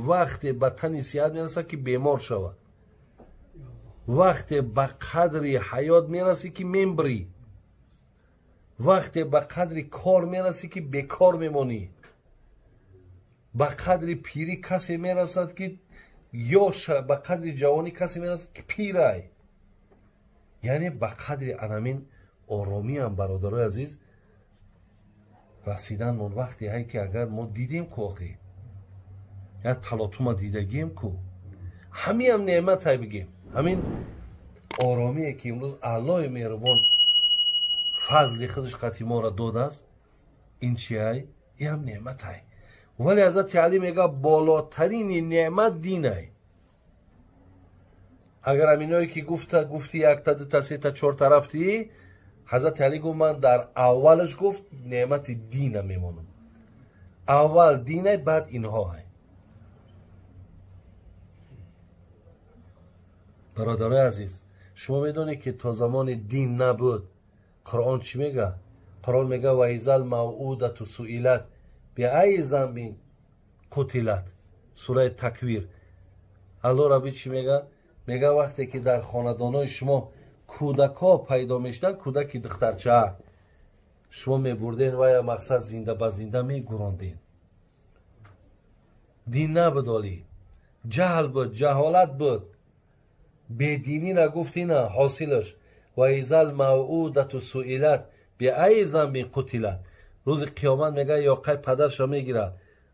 Вақте ба тани сиҳат мерасад, ки бемор шавад. Вақте ба қадри ҳаёт мерасӣ, ки мембрӣ. Вақте ба қадри кор мерасӣ, ки бекор мемонӣ. Ба қадри пирӣ касе мерасад, ки ёш, ба қадри ҷавонӣ касе мерасад, ки пирай. Яъне ба қадри анамин оромиам, бародарои азиз, расиданмон вақте ҳай, ки агар мо дидем ку, охи як талотума дидагием ку, ҳамиам неъматай бигем. Ҳамин оромие, ки имрӯз Аллоҳи меҳрубон фазли худаш қати моро додааст, ин чиай? Иам неъматай. Вале Ҳазрати Алӣ мега, болотарини неъмат динай. Агар ҳаминое ки гуфта гуфти, якта, дута, сета, чорта рафтӣ, Ҳазрати Алӣ гуфт, ман дар аввалаш гуфт неъмати дина мемонам. Аввал динай, баъд инҳоай. Бародарои азиз, шумо медонед, ки то замони дин набуд, Қуръон чӣ мега? Қуръон мега: ва изал мавъудату суилат биайи занбин қутилат. Сураи Таквир. Алло Раби чӣ мега? Мега, вақте ки дар хонадонҳои шумо кӯдакҳо пайдо мешуданд, кӯдаки духтарча, шумо мебурден вая, мақсад, зинда ба зинда мегуронден. Дин набуд, олӣ ҷаҳл буд, ҷаҳолат буд, бединӣ нагуфтина ҳосилаш. Ва изал мавъудату суилат биайи занбин қутилат. Рӯзи қиёмат, мега, ёқай падарша мегирад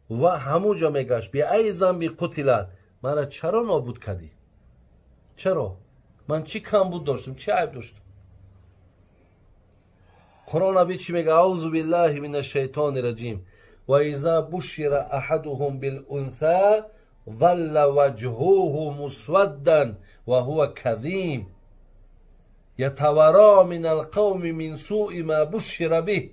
ва ҳамун ҷо мегашт: биайи занбин қутилат, мара чаро нобуд кардӣ? Чаро? Ман чӣ камбуд доштам, чӣ айб доштам? Қуръон аби чӣ мега? Аузу биллаҳи мин ашшайтони раҷим. Ва иза бушира аҳадуҳум билунса залла ваҷҳуҳу мусваддан ва ҳува казим ятавара мин алқавми мин суи ма бушира биҳ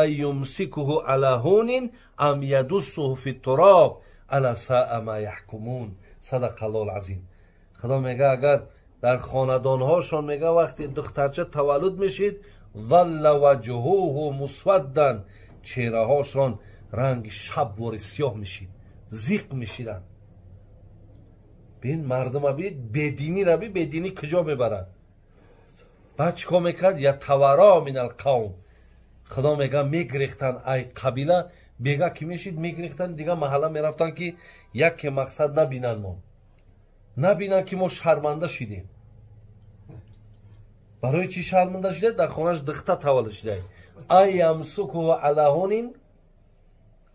ан юмсикуҳу ала ҳунин ам ядуссуҳу фи туроб ала саа ма яҳкумун. Садақа Аллоҳу алазим. Худо мега, агар дар хонадонҳошон, мега, вақте духтарча таваллуд мешид, залла ваҷҳуҳу мусваддан, чеҳраҳошон ранги шабвори сиёҳ мешид, зиқ мешиданд. Бин мардума, би бединира, би бединӣ куҷо мебарад? Баъд чӣ кор мекард? Ятавара мин алқавм. Худо мега, мегирехтанд ай қабила, бега ки мешид, мегирехтанд, дига маҳалла мерафтанд, ки яке мақсад набинанд, мо набинанд, ки мо шарманда шидем. Барои чӣ шарманда шида? Дар хонаш духта таваллуд шида. Ай ямсукуҳу ала ҳунин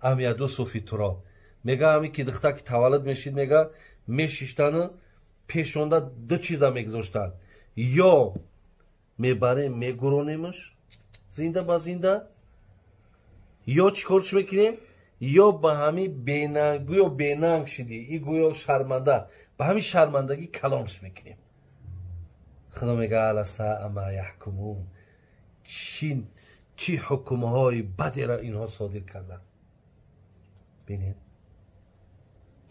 ам ядусу фи туроб. Мега, ҳами ки духта ки таваллуд мешид, мега, мешиштану пешонда ду чиза мегузоштанд: ё мебарем, мегуронемаш зинда ба зинда, ё чӣ корш мекунем, ё ба ҳами бенанг, гӯё бенанг шидӣ и, гӯё шарманда, ба ҳамин шармандагӣ калонш мекунем. Худо мега: ала саа ма яҳкумун. Чӣ ҳукмҳои бадеро инҳо содир карданд! Бинед,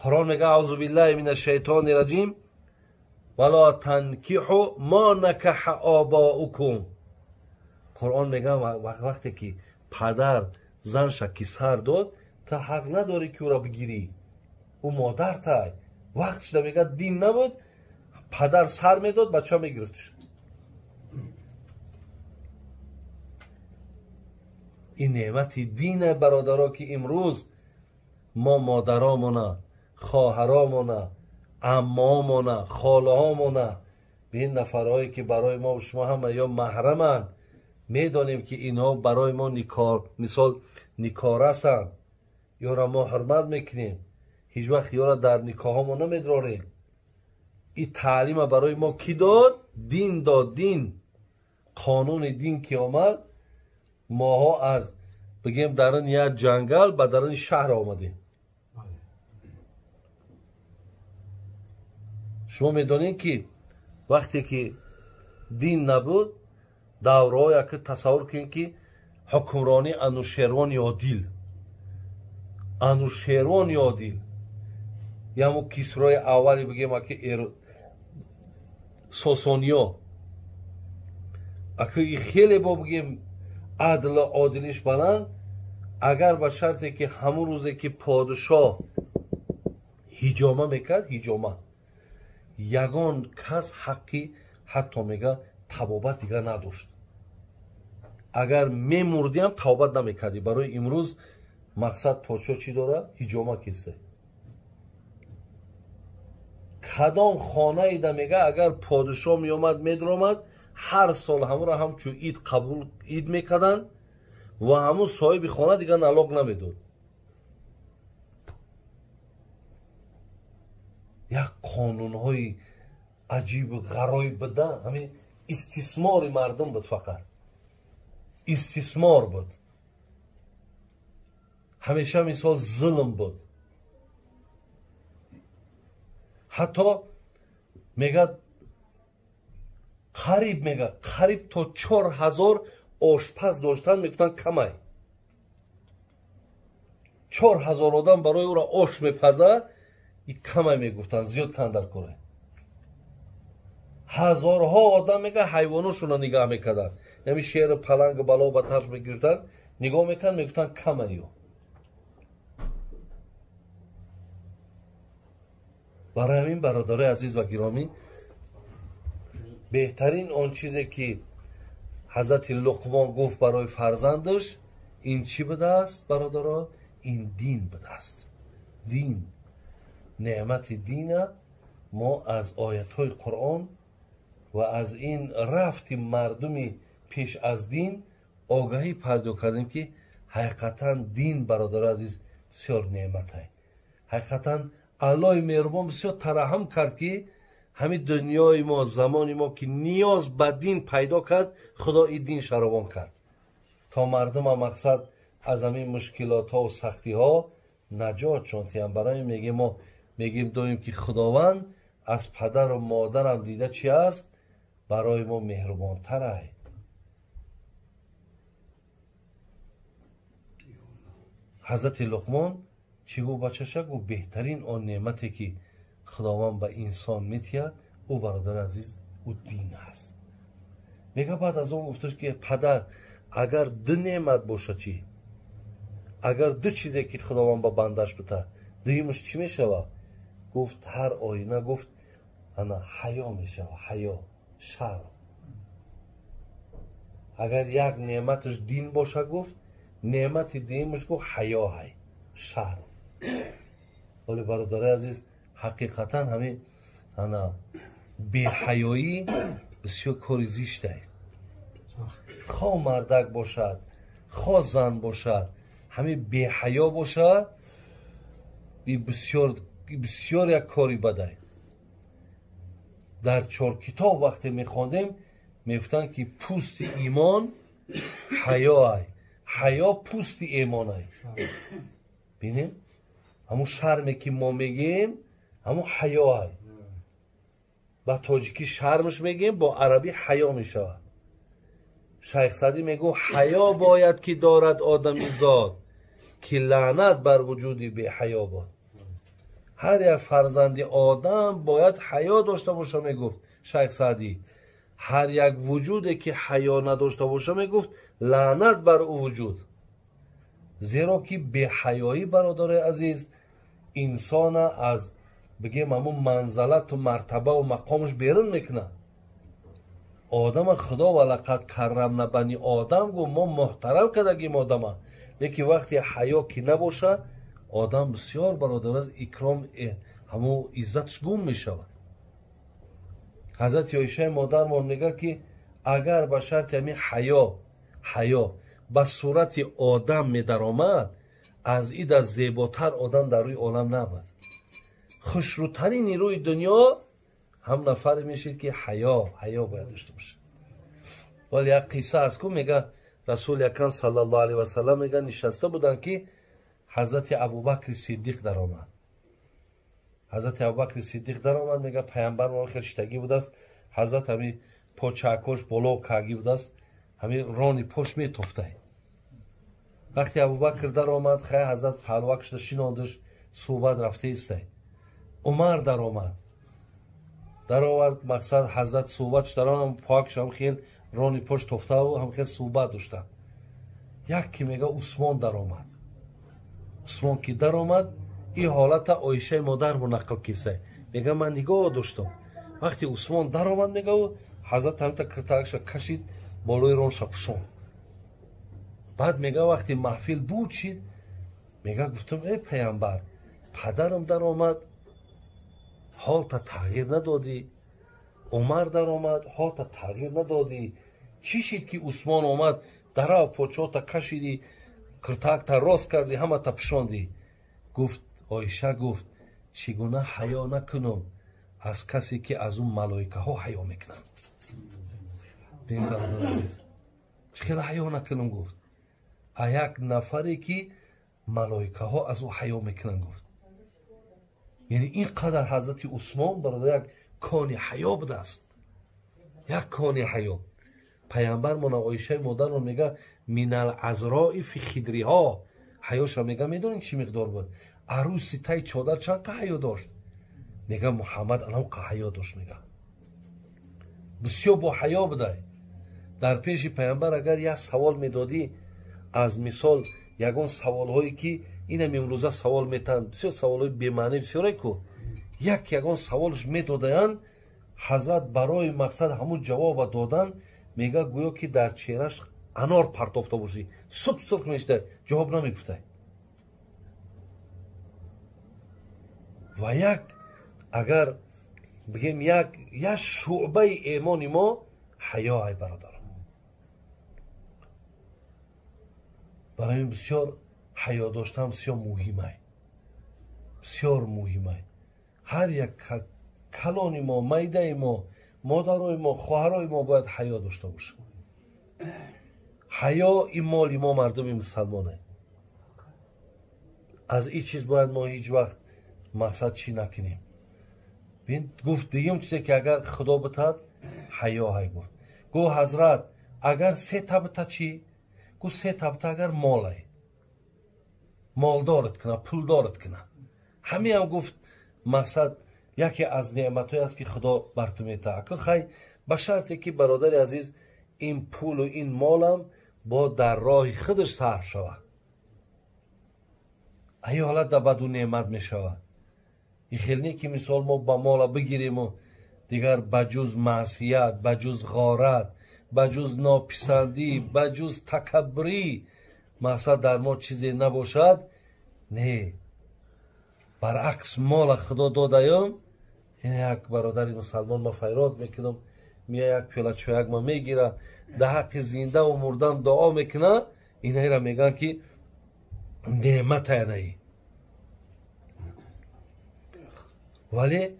Қуръон мега: аузу биллаҳи мин ашшайтони раҷим, вала танкиҳу ма накаҳа обоукум. Қуръон мега, вақте ки падар занша ки сар дод, та ҳақ надорӣ, ки ӯро бигирӣ, ӯ модартай. Вақт шуда, мега, дин набуд, падар сар медод, бача мегирифтш. Ин неъмати дине, бародаро, ки имрӯз мо модаромона, хоҳаромона, аммоомона, холаҳомона, ба ин нафарҳое, ки барои мо шумо ҳама ё маҳраманд, медонем, ки инҳо барои мо никор, мисол, никорасанд, ёра мо ҳурмат мекунем, ҳеҷ вақт ёра дар никоҳҳомо намедрорем. Ин таълима барои мо кӣ дод? Дин дод. Дин, қонуни дин ки омад, моҳо аз, бигем, даруни як ҷангал ба даруни шаҳр омадем. Шумо медонед, ки вақте ки дин набуд, давраҳое ки тасаввур кунед, ки ҳукмронии Анушервони одил, Анушервони одил, ямо Кисрои аввали, бигем, аки Сосониё, аки хеле бо, бигем, адлу одилиш баланд, агар ба шарте ки ҳамун рӯзе ки подшоҳ Ҳиҷома мекард, ҳиҷома. Ягон кас ҳаққи ҳатто мега табобат дига надошт. Агар мемурдиам тавбат намекардӣ. Барои имрӯз мақсад подшоҳ чӣ дора? Ҳиҷома киста. Кадом хонаида мега агар подшоҳ меомад медромад, ҳар сол ҳамуро ҳамчун ид қабул ид мекарданд ва ҳамун соҳиби хона дига налог намедод. Як қонунҳои аҷибу ғароиб буда, ҳамин истисмори мардум буд, фақат истисмор буд. Ҳамеша мисол зулм буд. Ҳатто мегӯяд қариб мега қариб то 4000 ошпаз доштан, мегуфтанд камай. 4000 одам барои ӯро ош мепазад, и камай мегуфтанд, зиёд кандар кора. Ҳазорҳо одам мега ҳайвоношонро нигаҳ мекарданд. Яъне шеру паланг бало ба тарш мегирифтанд, нигоҳ мекарданд, мегуфтанд камай ё. Барои ҳамин бародарои азиз ва гиромӣ, беҳтарин он чизе ки ҳазрати Луқмон гуфт барои фарзандаш, ин чӣ будааст бародаро? Ин дин будааст. Дин, неъмати дина мо аз оятҳои Қуръон ва аз ин рафти мардуми пеш аз дин огаҳӣ пайдо кардем, ки ҳақиқатан дин бародари азиз бисёр неъматае. Ҳақиқатан Аллоҳи меҳрубон бисёр тараҳҳум кард, ки ҳамин дунёи мо, замони мо ки ниёз ба дин пайдо кард, Худо ин дин шаробон кард то мардума мақсад аз ҳамин мушкилотҳо ва сахтиҳо наҷот шонтиям. Барои мегем мо мегем доим ки Худованд аз падару модарам дида чи аст, барои мо меҳрубонтарай. Ҳазрати Луқмон чӣ гуфт бачаша? Гуфт беҳтарин он неъмате ки Худованд ба инсон метиҳад, ӯ бародари азиз, ӯ дин аст. Мега баъд аз он гуфташ ки падар, агар ду неъмат боша чӣ? Агар ду чизе ки Худованд ба бандаш битад, дуюмаш чӣ мешавад? Гуфт ҳар оина, гуфт ана ҳаё мешавад, ҳаё, шарм. Агар як неъматаш дин боша, гуфт неъмати дуюмаш, гуфт ҳаё ҳай, шарм. Вале бародари азиз, ҳақиқатан ҳамин ана беҳаёӣ бисёр кори зиштае. Хо мардак бошад, хо зан бошад, ҳамин беҳаё бошад, бисёр бисёр як кори бадай. Дар чор китоб вақте мехондем, мегуфтанд ки пӯсти имон ҳаё ай, ҳаё пӯсти имон ай. Бинем ҳамун шарме ки мо мегӯем, ҳамун ҳаё ай. Ба тоҷикӣ шармш мегӯем, бо арабӣ ҳаё мешавад. Шайх Саъдӣ мегӯ ҳаё бояд ки дорад одами зод, ки лаънат бар вуҷуди беҳаё бод. Ҳар як фарзанди одам бояд ҳаё дошта боша, мегуфт Шайх Саъдӣ. Ҳар як вуҷуде ки ҳаё надошта боша, мегуфт лаънат бар ӯ вуҷуд. Зеро ки беҳаёӣ бародари азиз инсона аз бигем ҳамун манзалату мартабаву мақомаш берун мекунад. Одама Худо ва лақад каррамна бани одам гуфт, мо муҳтарам кардагим одама. Лекин вақте ҳаё ки набошад, одам бисёр бародар аз икром ҳамун иззаташ гум мешавад. Ҳазрати Оишаи модармон мегӯяд ки агар ба шарти ҳамин ҳаё ба сурати одам медаромад, аз ида зеботар одам дар рӯи олам набуд. Хушрӯтарини рӯи дунё ҳам нафаре мешид ки ҳаё бояд дошта бошад. Вале як қисса аст ку, мега Расули Акрам саллаллоҳу алайҳи васаллам мега нишаста буданд ки ҳазрати Абубакри Сиддиқ даромад. Ҳазрати Абубакри Сиддиқ даромад, мега паямбар мо хел шитагӣ будааст, ҳазрат ҳами почаакош боло кагӣ будааст, ҳами рони пош метофтай. Вақте Абубакр даромад, хай ҳазрат паҳлувакшда шинондаш, суҳбат рафта истай. Умар даромад, даровард, мақсад ҳазрат суҳбатш даромад, поакш ҳам хел рони пош тофтаву ҳам хел суҳбат доштанд. Як ки мега Усмон даромад. Усмон ки даромад, Ин ҳолата Оишаи модармо нақл кисай. Мега ман нигоҳ доштам. Вақти Усмон даромад, мега ҳазрат ҳамта киртакша кашид, болои ронша пӯшон. Баъд мега вақти маҳфил буд шид, мега гуфтам эй паямбар, падарам даромад, ҳолта тағйир надодӣ. Умар даромад, ҳолта тағйир надодӣ. Чӣ шид ки Усмон омад, дарав почота кашидӣ, киртакта рост кардӣ, ҳамата пӯшондӣ? Гуфт Оиша гуфт чӣ гуна ҳаё накунам аз касе ки аз ӯ малоикаҳо ҳаё мекунанд. Бин бародари азиз, чӣ хела ҳаё накунам гуфт, а як нафаре ки малоикаҳо аз ӯ ҳаё мекунанд гуфт. Яъне ин қадар ҳазрати Усмон бародар як кони ҳаё будааст, як кони ҳаё. Паямбармона Оишаи модармон мега минал азрои фи хидриҳо, ҳаёша мега медонед чӣ миқдор буд? Арӯси таи чодар чанд қа ҳаё дошт? Мега Муҳаммад анав қа ҳаё дошт. Мега бисёр бо ҳаё будай. Дар пеши паямбар агар як савол медодӣ, аз мисол ягон саволҳое ки инам имрӯза савол метаҳанд, бисёр саволҳои бемаънӣ бисёре ку, як ягон саволш медодаянд, ҳазрат барои мақсад ҳамун ҷавоба додан, мега гӯё ки дар чеҳраш анор партофта бошӣ, суб сурх мешуда, ҷавоб намегуфтай. Ва як агар бигем як шӯъбаи эмони мо ҳаё ай бародарам. Барои ин бисёр ҳаё доштан бисёр муҳимай, бисёр муҳимай. Ҳар як калони мо, майдаи мо, модарои мо, хоҳарои мо бояд ҳаё дошта бошанд. Ҳаё ин моли мо мардуми мусалмоне. Аз ин чиз бояд мо ҳеҷ вақт мақсад чӣ накунем. Бин гуфт дигим чизе ки агар худо битад ҳаё ҳай гуфт. Гуфт ҳазрат агар се та бита чӣ? Гуфт се та бита агар молай, молдорат куна, пулдорат куна. Ҳамиам гуфт мақсад яке аз неъматҳое аст ки худо бар ту метаҳад. Ака хай ба шарте ки бародари азиз ин пулу ин молам бо дар роҳи худаш сарф шавад. Ай ҳолат да баду неъмат мешавад. Ин хел не ки мисол мо ба мола бигириму дигар ба ҷуз маъсият, ба ҷуз ғорат, ба ҷуз нописандӣ, ба ҷуз такаббурӣ мақсад дар мо чизе набошад. Не, баръакс мола худо додаём. Як бародари мусалмон ма файрод мекунам, мия як пиёла чояк ма мегира, дар ҳаққи зиндаву мурдан дуо мекуна. Инаира мегӯянд ки неъматаянаи. Вале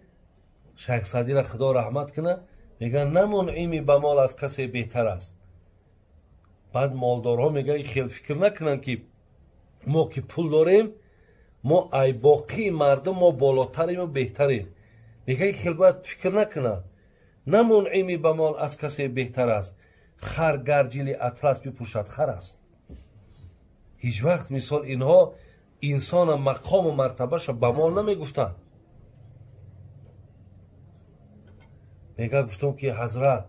Шайх Саъдира худо раҳмат куна, мегӯянд на мунъими ба мол аз касе беҳтар аст. Баъд молдорҳо мегӯянд хел фикр накунанд ки мо ки пул дорем, мо ай боқии мардум мо болотарему беҳтарем. Мегӯянд хел бояд фикр накунанд. На мунъими ба мол аз касе беҳтар аст, хар гар ҷили атлас бипӯшад хар аст. Ҳеҷ вақт мисол инҳо инсона мақому мартабаша ба мол намегуфтанд. Мега гуфтам ки ҳазрат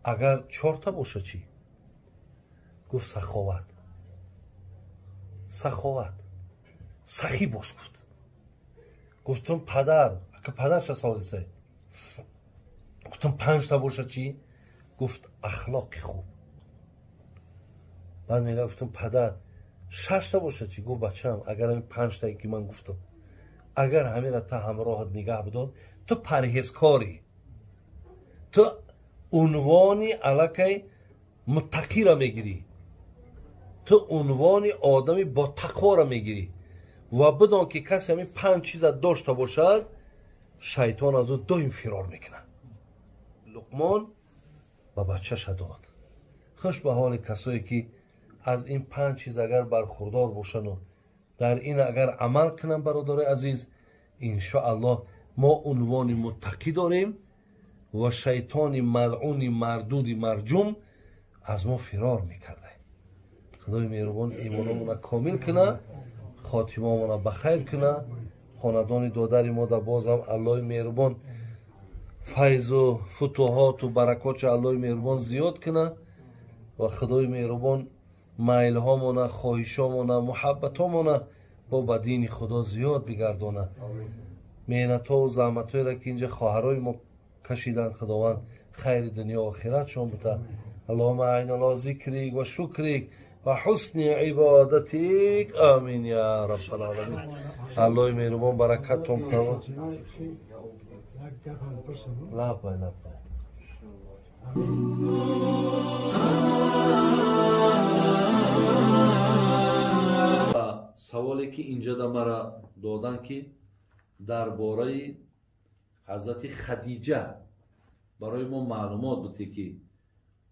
агар чорта боша чӣ? Гуфт саховат, саховат, сахӣ бош гуфт. Гуфтам падар, ака падарша савол дисай. Гуфтам панҷта боша чӣ? Гуфт ахлоқи хуб. Баъд мега гуфтам падар шашта боша чӣ? Гуфт бачаам агар ҳамин панҷтае ки ман гуфтам, агар ҳамина та ҳамроҳат нигаҳ бидор, ту парҳезкорӣ, ту унвони аллакай муттақиро мегирӣ, ту унвони одами бо тақворо мегирӣ. Ва бидон ки касе ҳамин панҷ чиза дошта бошад, шайтон аз ӯ доим фирор мекунад. Луқмон ба бачаша дод. Хуш ба ҳоли касое ки аз ин панҷ чиз агар бархурдор бошану дар ин агар амал кунанд, бародарои азиз, иншоаллоҳ мо унвони муттақӣ дорем ва шайтони малъуни мардуди марҷум аз мо фирор мекарда. Худои меҳрубон имономона комил куна, хотимамона ба хайр куна, хонадони додари мо да бозам Аллоҳи меҳрубон файзу футуҳоту баракотша Аллоҳи меҳрубон зиёд куна ва Худои меҳрубон майлҳомона, хоҳишомона, муҳаббатомона Бо ба дини Худо зиёд бигардона. Меҳнатҳо ва заҳматҳоеро ки инҷа хоҳарои мо кашиданд, Худованд хайри дунё охиратшон бита. Аллоҳумма аъина ала зикрик ва шукрик ва ҳусни ибодатик. Амин я раббал оламин. Аллоҳи меҳрубон баракаттон кунад. Лаббай, лаббай. Саволе ки инҷа да мара додан, ки дар бораи ҳазрати Хадиҷа барои мо маълумот буд, ки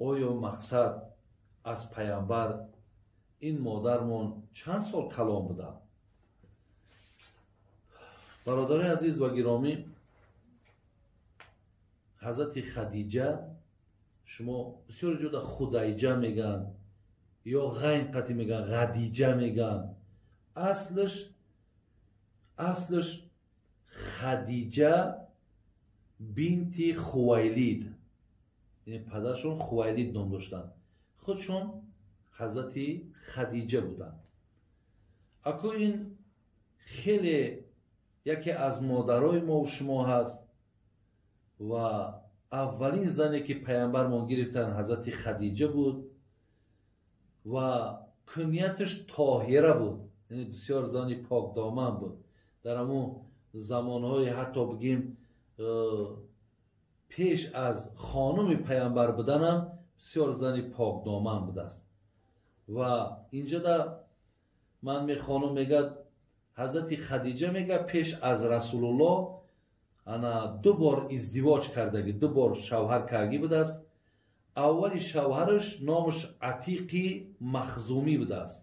оё мақсад аз паямбар ин модармон чанд сол калон буданд? Бародарои азиз ва гиромӣ, ҳазрати Хадиҷа шумо бисёр ҷода Худайҷа мегӯянд ё ғайн қатӣ мегӯянд, Ғадиҷа мегӯянд. Аслаш Хадиҷа бинти Хувайлид, яъне падаршон Хувайлид ном доштанд, худшон ҳазрати Хадиҷа буданд. Аку ин хеле яке аз модарои мо шумо ҳаст ва аввалин зане ки паямбармон гирифтанд ҳазрати Хадиҷа буд ва кунияташ Тоҳира буд, яъне бисёр зани покдоман буд. Дар ҳамун замонҳои ҳатто бигем пеш аз хонуми паямбар буданам бисёр зани покдоман будааст. Ва инҷа да ман мехонам, мегӯяд ҳазрати Хадиҷа мегӯяд пеш аз Расулуллоҳ ана ду бор издивоҷ кардагӣ, ду бор шавҳар кардагӣ будааст. Аввали шавҳараш номаш Атиқи Махзумӣ будааст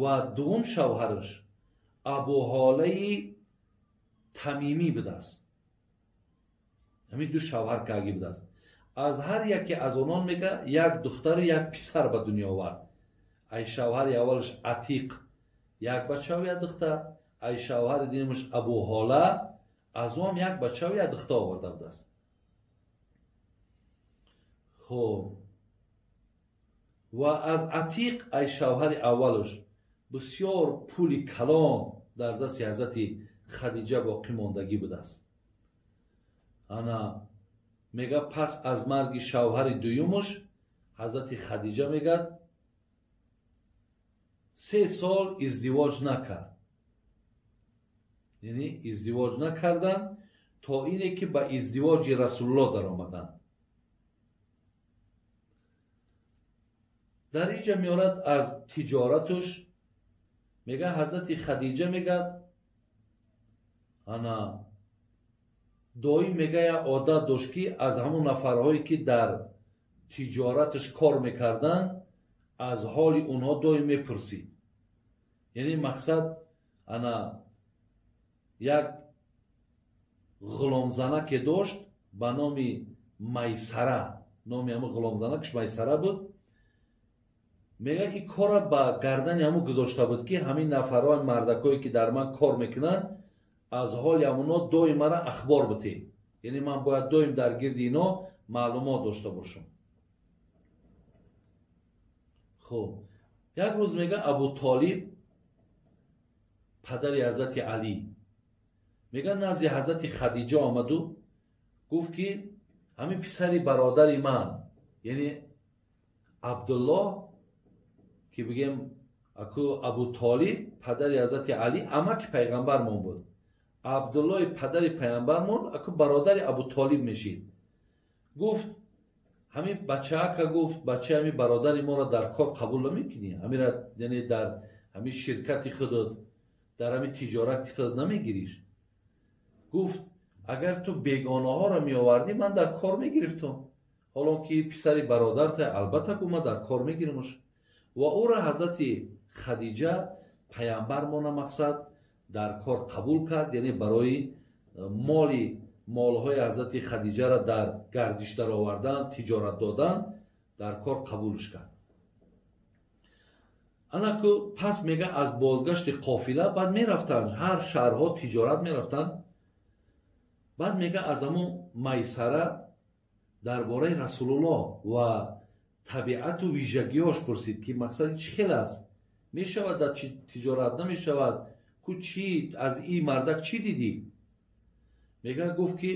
ва дуввум шавҳараш Абуҳолаи Тамимӣ будааст. Ҳамин ду шавҳар кардагӣ будааст. Аз ҳар яке аз онон мега як духтару як писар ба дунё овард. Ай шавҳари аввалаш Атиқ як бачаву як духтар, ай шавҳари дуюмаш Абуҳола аз он як бачаву як духтар оварда будааст. Хоб, ва аз Атиқ ай шавҳари аввалаш бисёр пули калон дар дасти ҳазрати Хадиҷа боқӣ мондагӣ будааст. Ана мега пас аз марги шавҳари дуюмаш ҳазрати Хадиҷа мегӯяд 3 сол издивоҷ накард, яъне издивоҷ накарданд то ине ки ба издивоҷи Расулуллоҳ даромаданд. Дар инҷа меорад аз тиҷораташ, мега ҳазрати Хадиҷа мегӯяд ана доим мега як одат дошт, ки аз ҳамон нафарҳое ки дар тиҷораташ кор мекарданд аз ҳоли онҳо доим мепурсид. Яъне мақсад ана як ғуломзанаке дошт ба номи Майсара, номи ҳамон ғуломзанакаш Майсара буд. Мега ин корро ба гардани ҳамон гузошта буд, ки ҳамин нафарҳои мардакое ки дар ман кор мекунанд аз ҳоли ҳамонҳо доим мара ахбор битед, яъне ман бояд доим дар гирди ино маълумот дошта бошам. Хуб, як рӯз мега Абутолиб падари ҳазрати Алӣ мега назди ҳазрати Хадиҷа омаду гуфт, ки ҳамин писари бародари ман, яъне Абдуллоҳ, ки бигем аку Абутолиб падари ҳазрати Алӣ амаки пайғамбармон буд, Абдуллоҳи падари пайғамбармон аку бародари Абутолиб мешид. Гуфт ҳамин бачаака, гуфт бачаи ҳамин бародари моро дар кор қабул намекунӣ, ҳамира яъне дар ҳамин ширкати худат, дар ҳамин тиҷорати худат намегириш? Гуфт агар ту бегонаҳоро меовардӣ ман дар кор мегирифтам, ҳолон ки писари бародарта, албатта гу ман дар кор мегиримаш. Ва ӯро ҳазрати Хадиҷа паямбармона мақсад дар кор қабул кард, яъне барои молҳои ҳазрати Хадиҷаро дар гардиш даровардан, тиҷорат додан дар кор қабулш кард. Анаку пас мега аз бозгашти қофила баъд мерафтанд, ҳар шаҳрҳо тиҷорат мерафтанд. Баъд мега аз ҳамун Майсара дар бораи Расулуллоҳ ва табиату вижагиҳош пурсид, ки мақсади чӣ хел аст Мешавад дар тиҷорат, намешавад. Ку чӣ аз ин мардак чӣ дидӣ? Мега гуфт ки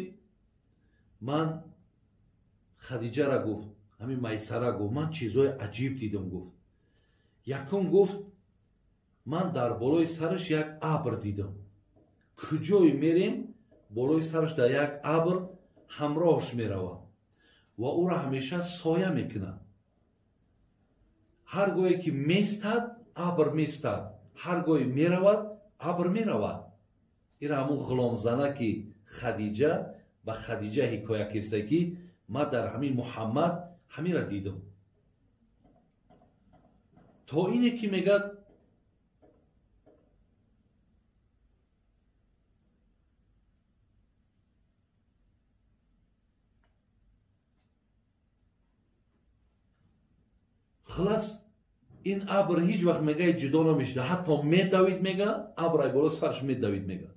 ман Хадиҷара гуфт, ҳамин Майсара гуфт, ман чизҳои аҷиб дидам гуфт. Якум гуфт, ман дар болои сараш як абр дидам. Куҷое мерем, болои сараш дар як абр ҳамроҳш меравад ва ӯро ҳамеша соя мекунад. Ҳар гоҳе ки местад, абр местад, ҳар гоҳе меравад, абр меравад. Ира ҳамун ғуломзана ки Хадиҷа ба Хадиҷа ҳикоя кеста ки ман дар ҳамин Муҳаммад ҳамира дидам. То ине ки мегӯяд хулас ин абр ҳеҷ вақт мега ҷудо намешуда, ҳатто медавид мега, абр ай боло сарш медавид мега.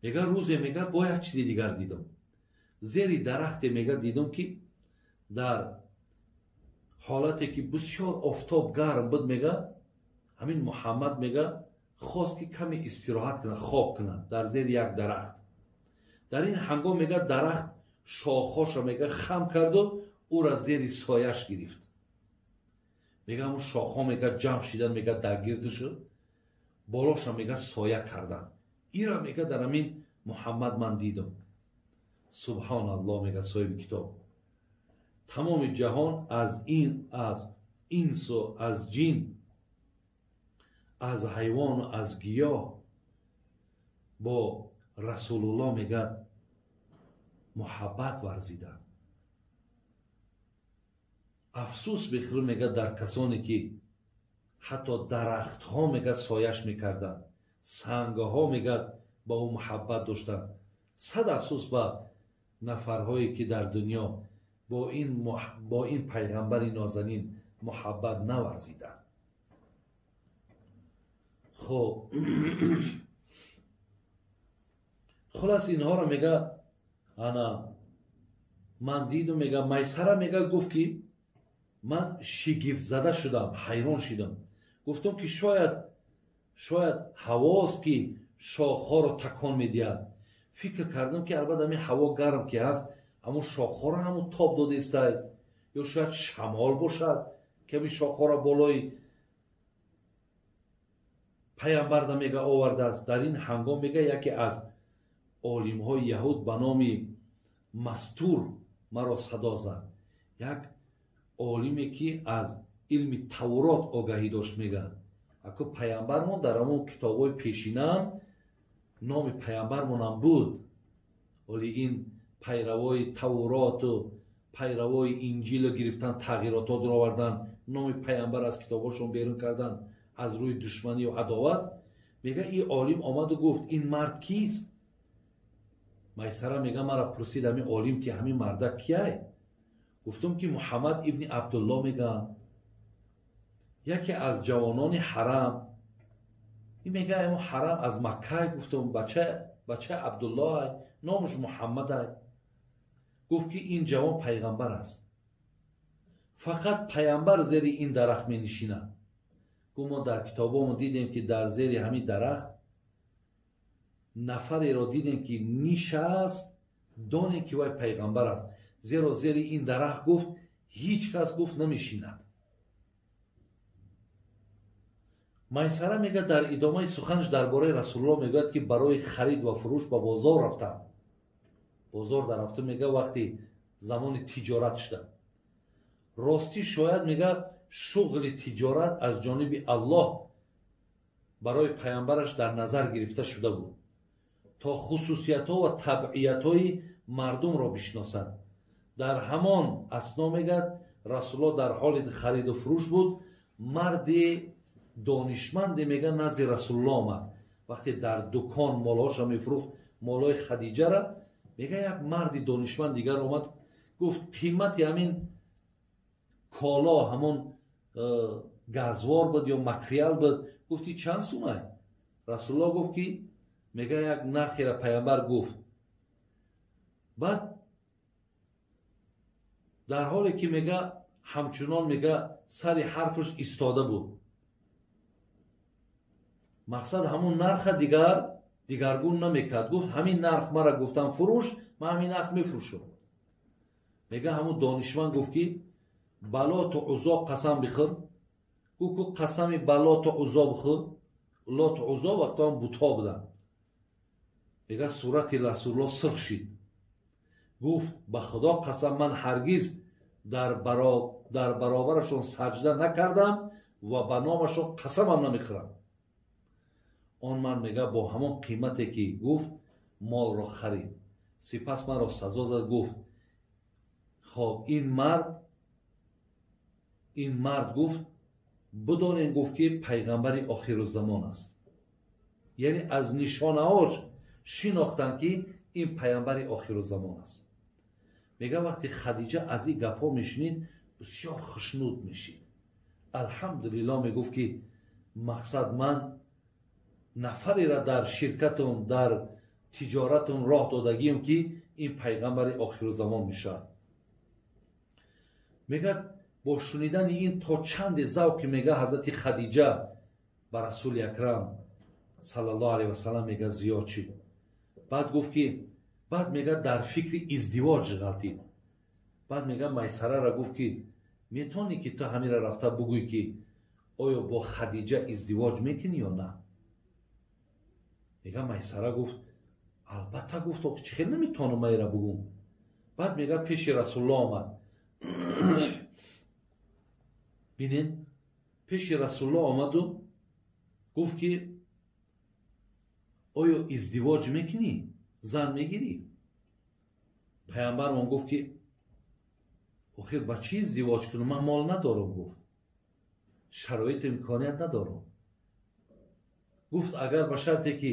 Мега рӯзе мега бо як чизи дигар дидам. Зери дарахте мега дидам ки дар ҳолате ки бисёр офтоб гарм буд мега, ҳамин Муҳаммад мега хост ки каме истироҳат кунад, хоб кунад дар зери як дарахт. Дар ин ҳангом мега дарахт шохҳоша мега хам карду ӯра зери сояш гирифт. Мега ҳамун шохҳо мега ҷамъ шидан мега дар гирдушу болоша мега соя кардан. Ира мега дар ҳамин Муҳаммад ман дидам. Субҳоналлоҳ мега соҳиби китоб. Тамоми ҷаҳон аз ин, аз инсу, аз ҷин, аз ҳайвону аз гиёҳ бо Расулуллоҳ мега муҳаббат варзиданд. Афсӯс бихӯр мега дар касоне ки ҳатто дарахтҳо мега сояш мекарданд, сангҳо мега ба ӯ муҳаббат доштанд. Сад афсӯс ба нафарҳое ки дар дунё бо ин пайғамбари нозанин муҳаббат наварзиданд. Хоб хулас инҳоро мега ана ман дидум мега Майсара мега гуфт ки ман шигифтзада шудам, ҳайрон шидам. Гуфтам ки шояд ҳавост ки шохҳоро такон медиҳад. Фикр кардам ки албатта ҳамин ҳаво гарм ки ҳаст, ҳамун шохҳоро ҳамун тоб додаистай, ё шояд шамол бошад ки ҳамин шохҳоро болои пайғамбарда мега овардааст. Дар ин ҳангом мега яке аз олимҳои яҳуд ба номи Мастур маро садо зад. Як олиме ки аз илми Таврот огаҳӣ дошт мега. Ако пайғамбармон дар ҳамон китобҳои пешинаам номи пайғамбармонам буд. Оли ин пайравои Тавроту пайравои Инҷило гирифтан, тағйиротҳо дуровардан, номи пайғамбар аз китобҳошон берун кардан аз рӯи душманию адоват. Мега ин олим омаду гуфт ин мард кист? Майсара мега мара пурсид ҳамин олим ки ҳамин мардак кияй? Гуфтум ки Муҳаммад ибни Абдуллоҳ мега, яке аз ҷавонони ҳарам. Ин мега ҳамон ҳарам аз Макка. Гуфтум бача Абдуллоҳ, номаш Муҳаммад. Гуфт ки ин ҷавон пайғамбар аст. Фақат пайғамбар зери ин дарахт менишинад. Гуфт мо дар китобҳомо дидем ки дар зери ҳамин дарахт нафареро дидем ки нишаст, донем ки вай пайғамбар аст. Зеро зери ин дарахт гуфт ҳеҷ кас гуфт намешинад. Майсара мега дар идомаи суханаш дар бораи Расулуллоҳ мегӯяд ки барои харид ва фурӯш ба бозор рафтам. Бозор дар рафта мега вақти замони тиҷорат шуда. Ростӣ шояд мега шуғли тиҷорат аз ҷониби Аллоҳ барои пайғамбараш дар назар гирифта шуда буд, то хусусиятҳо ва табъиятҳои мардумро бишносанд. Дар ҳамон асно мегӯяд Расулуллоҳ дар ҳоли хариду фурӯш буд. Марди донишманде мега назди Расулуллоҳ омад. Вақте дар дукон молҳоша мефурӯхт, молҳои Хадиҷара, мега як марди донишманд дигар омад, гуфт қимати ҳамин коло, ҳамон газвор буд ё материал буд, гуфти чанд сумай? Расулуллоҳ гуфт ки мега як нархера пайғамбар гуфт. Баъд дар ҳоле ки мега ҳамчунон мега сари ҳарфаш истода буд. Мақсад ҳамун нарха дигар дигаргун намекард. Гуфт ҳамин нарх мара гуфтам фурӯш, ман ҳамин нарх мефурӯшам. Мега ҳамун донишманд гуфт ки ба Лоту Уззо қасам бихӯр. Гуфт ку қасами ба Лоту Уззо бихӯр. Лоту Уззо вақто ҳам бутҳо буданд. Мега сурати Расулулло сирх шид. Гуфт ба Худо қасам, ман ҳаргиз дар баробарашон саҷда накардам ва ба номашон қасамам намехӯрам. Он ман мега бо ҳамон қимате ки гуфт молро харид. Сипас маро сазо зад, гуфт хоб ин мард гуфт бидонем, гуфт ки пайғамбари охирузамон аст. Яъне аз нишонаҳош шинохтанд ки ин пайғамбари охирузамон аст. Мега вақте Хадиҷа аз ин гапҳо мешунид бисёр хушнуд мешид. Алҳамдулилло мегуфт ки мақсад ман нафареро дар ширкатум, дар тиҷоратум роҳ додагием ки ин пайғамбари охирузамон мешавад. Мегӯяд бо шунидани ин то чанде завқи мега ҳазрати Хадиҷа ба Расули Акрам саллаллоҳу алайҳи васаллам мега зиёд шид. Баъд гуфт ки баъд мега дар фикри издивоҷ ғалтид. Баъд мега Майсарара гуфт ки метавонӣ ки ту ҳамира рафта бугӯй ки оё бо Хадиҷа издивоҷ мекунӣ ё на? Мега Майсара гуфт албатта, гуфт охи чӣ хел наметавонам майра бугӯм. Баъд мега пеши Расулулло омад. Бинен, пеши Расулулло омаду гуфт ки оё издивоҷ мекунӣ, зан мегирӣ? Пайғамбармон гуфт ки охир ба чӣ издивоҷ кунам, ман мол надорам. Гуфт шароит имконият надорам. Гуфт агар ба шарте ки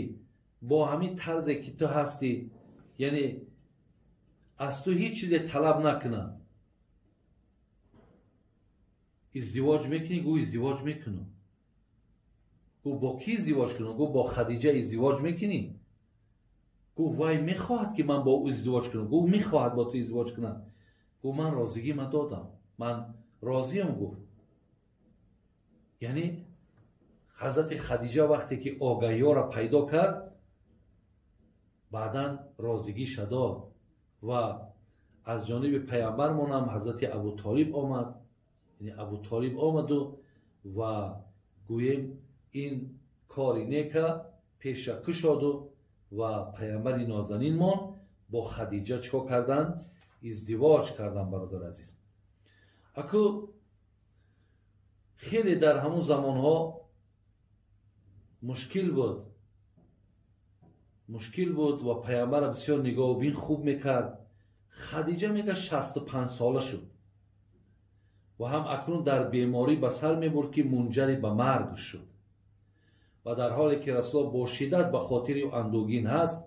бо ҳамин тарзе ки ту ҳастӣ, яъне аз ту ҳеҷ чизе талаб накунанд, издивоҷ мекунӣ? Гӯ издивоҷ мекунам. Гӯ бо кӣ издивоҷ кунам? Гӯ бо Хадиҷа издивоҷ мекунӣ? Гӯ вай мехоҳад ки ман бо ӯ издивоҷ кунам. Гӯ мехоҳад бо ту издивоҷ кунад. Гӯ ман розигима додам, ман розиям. Гуфт яъне ҳазрати Хадиҷа вақте ки огаҳиёро пайдо кард, баъдан розигиша дод ва аз ҷониби пайғамбармонам ҳазрати Абутолиб омад. Яъне Абутолиб омаду ва гӯем ин кори нека пеша кушоду ва пайғамбари нозанинмон бо Хадиҷа чӣ кор карданд? Издивоҷ карданд. Бародар азиз, аку хеле дар ҳамун замонҳо мушкил буд, мушкил буд ва пайғамбара бисёр нигоҳубин хуб мекард. Хадиҷа мега 65 сола шуд ва ҳам акнун дар беморӣ ба сар мебурд ки мунҷари ба марг шуд. Ва дар ҳоле ки Расулулло бо шиддат ба хотири ӯ андӯгин ҳаст,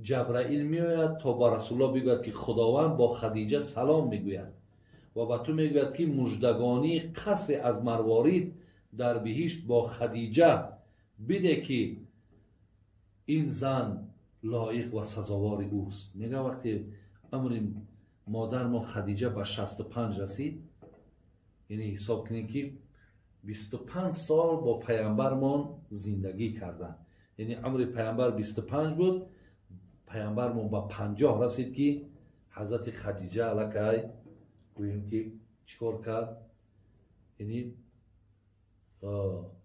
Ҷабраил меояд то ба Расулулло бигӯяд ки Худованд бо Хадиҷа салом мегӯяд ва ба ту мегӯяд ки муждагонии қасре аз марворид дар биҳишт бо Хадиҷа биде ки ин зан лоиқ ва сазовори ӯст. Мега вақте амри модармо Хадиҷа ба 65 расид, яъне ҳисоб кунед ки 25 сол бо пайғамбармон зиндагӣ карданд. Яъне амри пайғамбар 25 буд, пайғамбармон ба 50 расид ки ҳазрати Хадиҷа аллакай гӯем ки чӣ кор кард? Яъне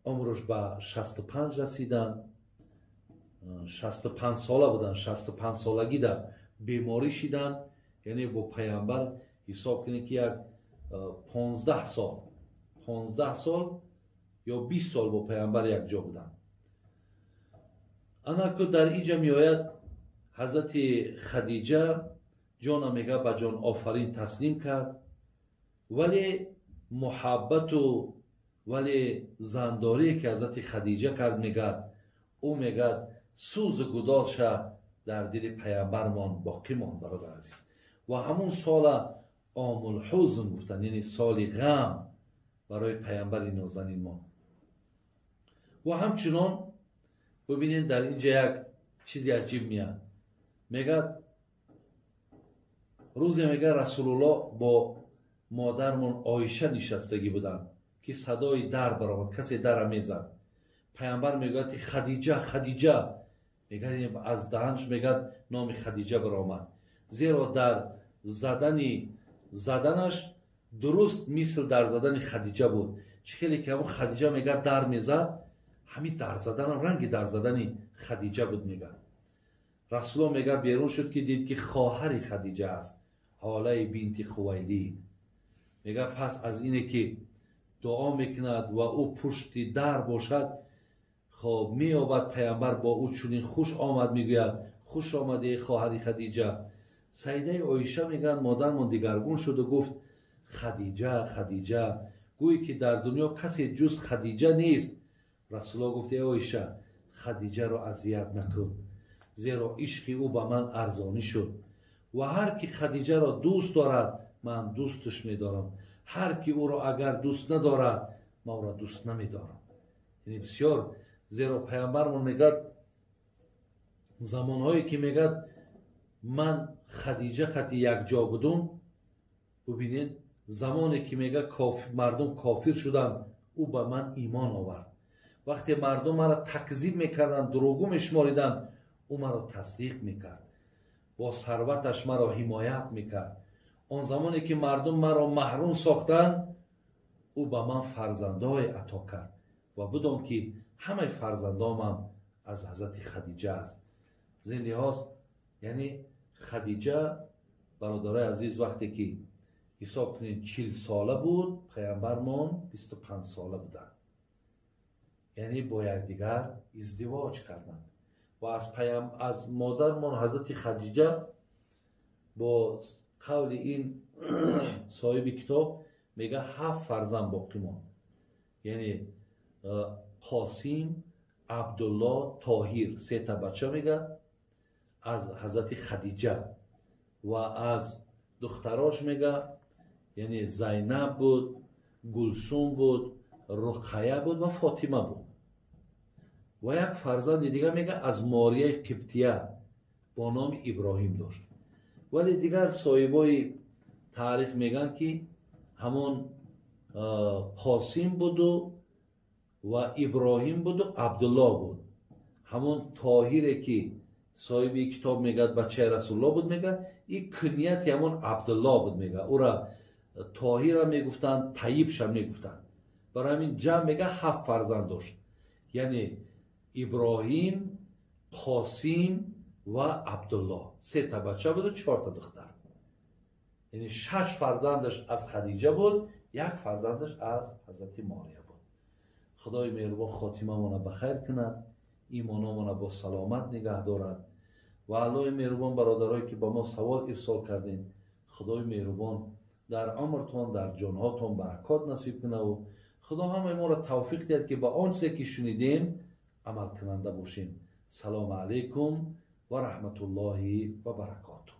умрш ба 65 расиданд, 65 сола буданд, 65 солагида беморӣ шиданд. Яъне бо пайғамбар ҳисоб кунед ки як 15 сол, 15 сол ё 20 сол бо пайғамбар якҷо буданд. Анаку дар инҷа меояд ҳазрати Хадиҷа ҷона мега ба ҷон офарин таслим кард, вале муҳаббату вале зандорие ки ҳазрати Хадиҷа кард, мегӯяд ӯ мегӯяд сӯзу гудозша дар дили пайғамбармон боқӣ монд. Бародар азиз, ва ҳамун сола омулҳузн гуфтанд, яъне соли ғам барои пайғамбари нозанинмон. Ва ҳамчунон бибинед дар инҷа як чизи аҷиб меяд. Мегӯяд рӯзе мега Расулулло бо модармон Оиша нишастагӣ буданд ки садои дар баромад, касе дара мезад. Паямбар мегӯяд ки Хадиҷа, Хадиҷа мегӯяд, аз даҳанш мегӯяд номи Хадиҷа баромад. Зеро дар заданаш дуруст мисл дар задани Хадиҷа буд. Чӣ хеле ки ҳамон Хадиҷа мегӯяд дар мезад, ҳамин дар заданам ранги дар задани Хадиҷа буд мегӯяд. Расулуллоҳ мегӯяд берун шуд ки дид ки хоҳари Хадиҷа аст, Ҳолаи бинти Хувайлид. Мегӯяд пас аз ине ки дуо мекунад ва ӯ пушти дар бошад, хоб меёбад паямбар бо ӯ чунин хуш омад мегӯяд: хуш омадӣ хоҳари Хадиҷа. Сайидаи Оиша мегӯяд модармон дигаргун шуду гуфт: Хадиҷа, Хадиҷа, гӯй ки дар дунё касе ҷуз Хадиҷа нест. Расулуллоҳ гуфт: эй Оиша, Хадиҷаро азият накун, зеро ишқи ӯ ба ман арзонӣ шуд ва ҳар ки Хадиҷаро дӯст дорад, ман дӯсташ медорам, ҳар ки ӯро агар дӯст надорад, ман ӯро дӯст намедорам. Яъне бисёр, зеро паямбармон мегӯяд замонҳое ки мегӯяд ман Хадиҷа қати якҷо будум, бубинед замоне ки мегӯяд мардум кофир шуданд, ӯ ба ман имон овард. Вақте мардум маро такзиб мекарданд, дурӯғгӯ мешумориданд, ӯ маро тасдиқ мекард, бо сарваташ маро ҳимоят мекард. Он замоне ки мардум маро маҳрум сохтанд, ӯ ба ман фарзандҳое ато кард ва будом ки ҳамаи фарзандомам аз ҳазрати Хадиҷа аст. Аз ин лиҳоз яъне Хадиҷа, бародарои азиз, вақте ки ҳисоб кунед 40 сола буд, паямбармон 25 сола буданд. Яъне бо якдигар издивоҷ карданд ва аз модармон ҳазрати Хадиҷа бо қавли ин соҳиби китоб мега 7 фарзанд боқӣ монд. Яъне Қосим, Абдулло, Тоҳир, 3 та бача мега аз ҳазрати Хадиҷа ва аз духтарош мега, яъне Зайнаб буд, Гулсум буд, Руқая буд ва Фотима буд. Ва як фарзанди дигар мега аз Морияи Қибтия бо номи Иброҳим дошт. Вале дигар соҳибои таърих мегӯянд ки ҳамон Қосим буду ва Иброҳим буду Абдулло буд. Ҳамон Тоҳире ки соҳиби китоб мегӯяд бачаи Расулулло буд, мегӯяд ин кунияти ҳамон Абдулло буд, мегӯяд ӯра Тоҳира мегуфтанд, Таибша мегуфтанд. Барои ҳамин ҷамъ мегӯяд 7 фарзанд дошт, яъне Иброҳим, Қосим ва Абдулло, 3 та бача буду 4 та духтар. Яъне 6 фарзандаш аз Хадиҷа буд, 1 фарзандаш аз ҳазрати Мория буд. Худои меҳрубон хотимамона ба хайр кунад, имономона бо саломат нигаҳ дорад. Ва Аллоҳи меҳрубон бародарое ки ба мо савол ирсол кардем, Худои меҳрубон дар умртон, дар ҷонҳотон баракот насиб кунаву Худо ҳамаи моро тавфиқ диҳад ки ба он чизе ки шунидем амалкунанда бошем. Салому алайкум ва раҳматуллоҳи ва баракотуҳ.